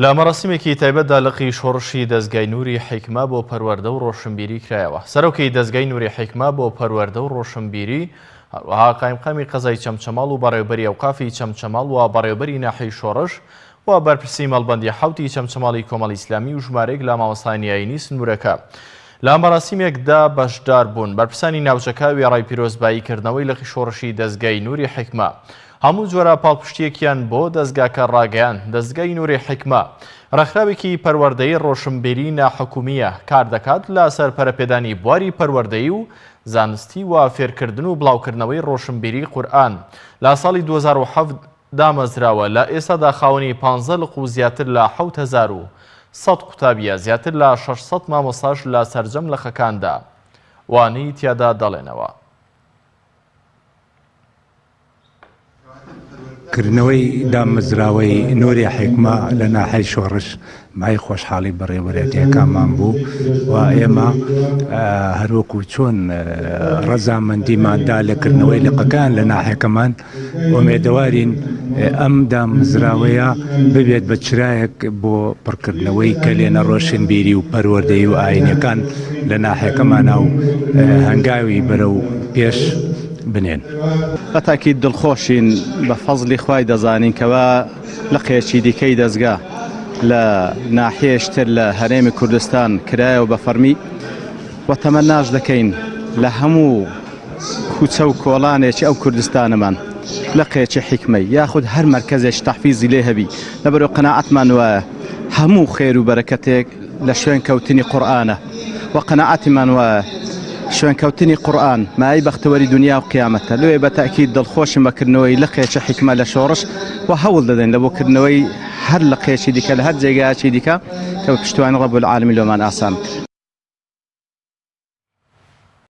لە مەراسیمێکی تایبەتدا لقی شۆڕشی دەزگای نوری حیکمە بۆ پەروەردە و ڕۆشنبیری کرایەوە. سەرۆکی دەزگای نوری حیکمە بۆ پەروەردە و ڕۆشنبیری، هەروەها قایمقامی قەزای چەمچەماڵ و بەڕێوەبەری ئەوقافی چەمچەماڵ و بەڕێوەبەری ناحیەی شۆڕش و بەرپرسی مەڵبەندی حەوتی چەمچەماڵی کۆمەڵی ئیسلامی و ژمارەیەک لە مامۆستایانی ئایینی سنوورەکە لە مەراسیمێکدا بەشدار بوون. بەرپرسانی ناوچەکە وێڕای پیرۆزبایی کردنەوەی لقی شۆڕشی دەزگای نوری حیکمە هەموو جۆرە پاڵپشتییەکیان بۆ دەزگاکە ڕاگەیاند. دەزگای نوری حیکمە ڕێکخراوێکی پەروەردەیی ڕۆشنبیری ناحکومییە، کاردەکات لەسەر پەرەپێدانی بواری پەروەردەیی و زانستی و فێرکردن و بڵاوکردنەوەی ڕۆشنبیری قورئان. لە ساڵی 2007 دامەزراوە، لە ئێستادا خاوەنی پانزە لق و زیاتر لە 7100 قوتابییە، زیاتر لە 600 مامۆستاش لە سەرجەم لقەکاندا وانەی تیادا دەڵێنەوە. کردنەوەی دامەزراوەی نوری حیکمە لە ناحیەی شۆڕش مایەی خۆشحاڵی بەڕێوەبەرایەتیەکانمان بوو و ئێمە هەروەکو چۆن ڕەزامەندیمان دا لە کردنەوەی لقەکان لە ناحیەکەمان ئومێدەوارین ئەم دامەزراوەیە ببێت بە چرایەک بۆ پڕکردنەوەی کەلێنە ڕۆشنبیری و پەروەردەیی و ئاینیەکان لە ناحیەکەمانا و هەنگاوی بەرەو پێش بنێن. بە تاکید دڵخۆشین بە فەزلی خوای دەزانین کەوا لقێکی دیکەی دەزگا لە ناحیەیەکی تر لە هەرێمی کوردستان کرایەوە بە فەرمی و تەمەناش دەکەین لە هەموو کوچە و کۆڵانێکی ئەو کوردستانەمان لقێکی حیکمەی یاخود هەر مەرکەزێکی تەحفیزی لێ هەبی لەبەرئەوە قەناعەتمان وایە هەموو خێر و بەرەکەتێک لە شوێن کەوتنی قورئانە و قەناعەتیمان وایە شوێنکەوتنی قورئان مایەی بەختەوەری دونیا و قیامەتە لۆیە بە تەئکید دڵخۆشم بە کردنەوەی لقێکی حیکمە لە شۆڕش و هەوڵ دەدەین لە بۆ کردنەوەی هەر لقێکی دیکە لە هەر جێگایەکی دیکە کە بە پشتیوانی ڕەب العالمین لۆمان ئاسان بکرێت.